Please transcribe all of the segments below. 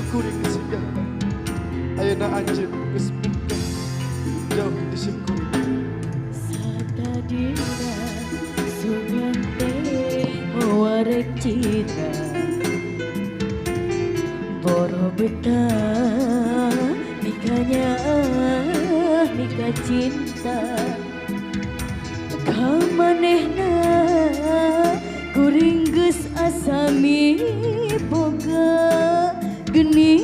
Kuring singgah. Ayeuna anjeun geus buka jauh di sim kuring. Satadina sugan teh mawarek cita, boro betah nikahnya, nikah cinta. Kamanehna kuring geus asa miboga geni.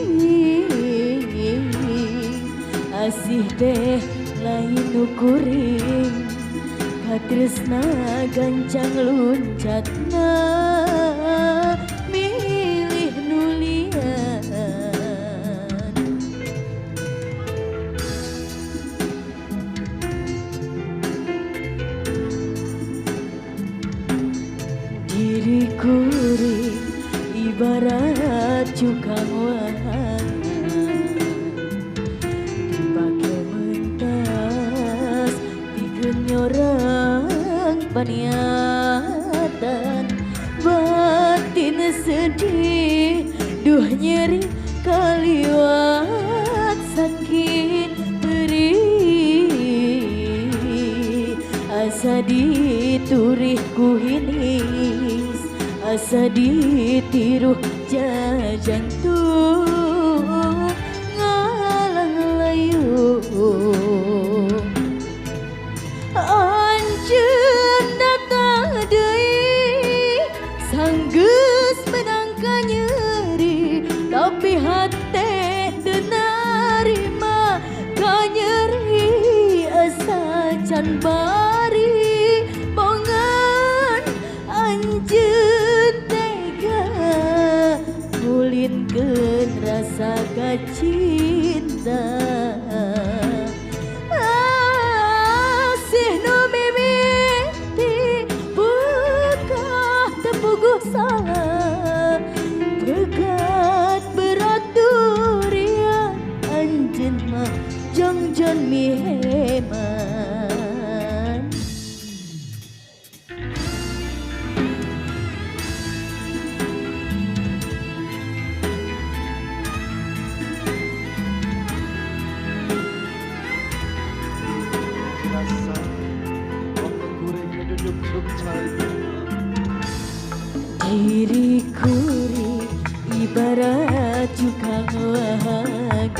Asih teh lain nu kuring, katresna gancang luncatna, milih nu lian. Diri kuring ibarat cukang wahangan, dipake mentas pikeun nyorang paniatan. Batin sedih duh nyeri kaliwat sakit perih, asa diturih ku hinis, asa ditiruh jajantung ngalang layu. Anjeun datang deui sanggeus menang kanyeri, tapi hate teu narima kanyeri, asa can bari bongan. Anjeun tega ngulinkeun rasa kacinta. Asih nu mimiti buka tepuguh salah, pegat berat durian anjeun mah jongjon miheman. Rasa waktu kuring ngejunjung cai. Diri kuring ibarat cukang wahangan,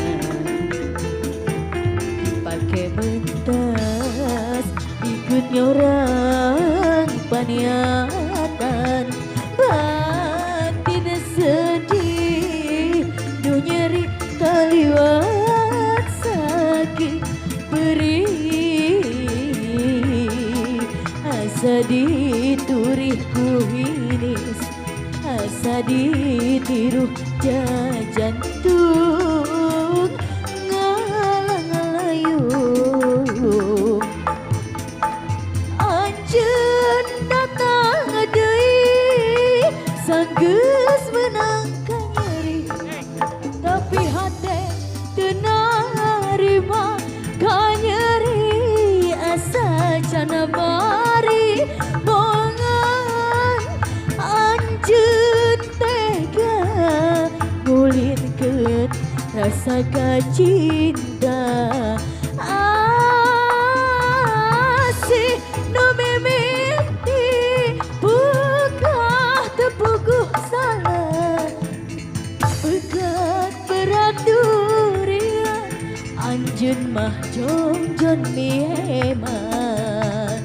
dipake mentas ikut nyorang paniatan. Batin sedih duh nyeri kaliwat sakit perih, asa diturih ku hinis, asa ditiruh jajantung ngalang layu. Anjeun datang deui sanggeus menang kanyeri, tapi hate teu narima kanyeri, asa can bari bongan. Anjeun tega ngulinkeun rasa kacinta. Asih nu mimiti buka tepuguh salah, pegat berat durian anjeun mah jongjon miheman.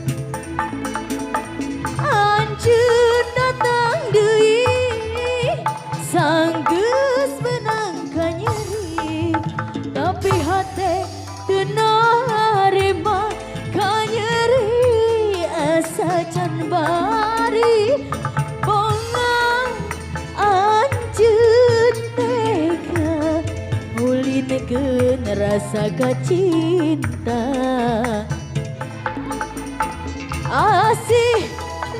Anjeun datang deui sanggeus menang kanyeri, tapi hate teu narima kanyeri, asa can bari bongan. Anjeun tega ngulinkeun rasa kacinta. Asih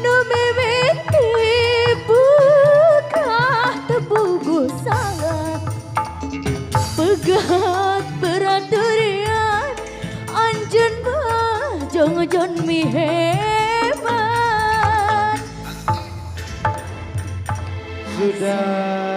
nu mimiti buka tepuguh salah, pegat berat durian anjeun mah jongjon miheman. Sudah.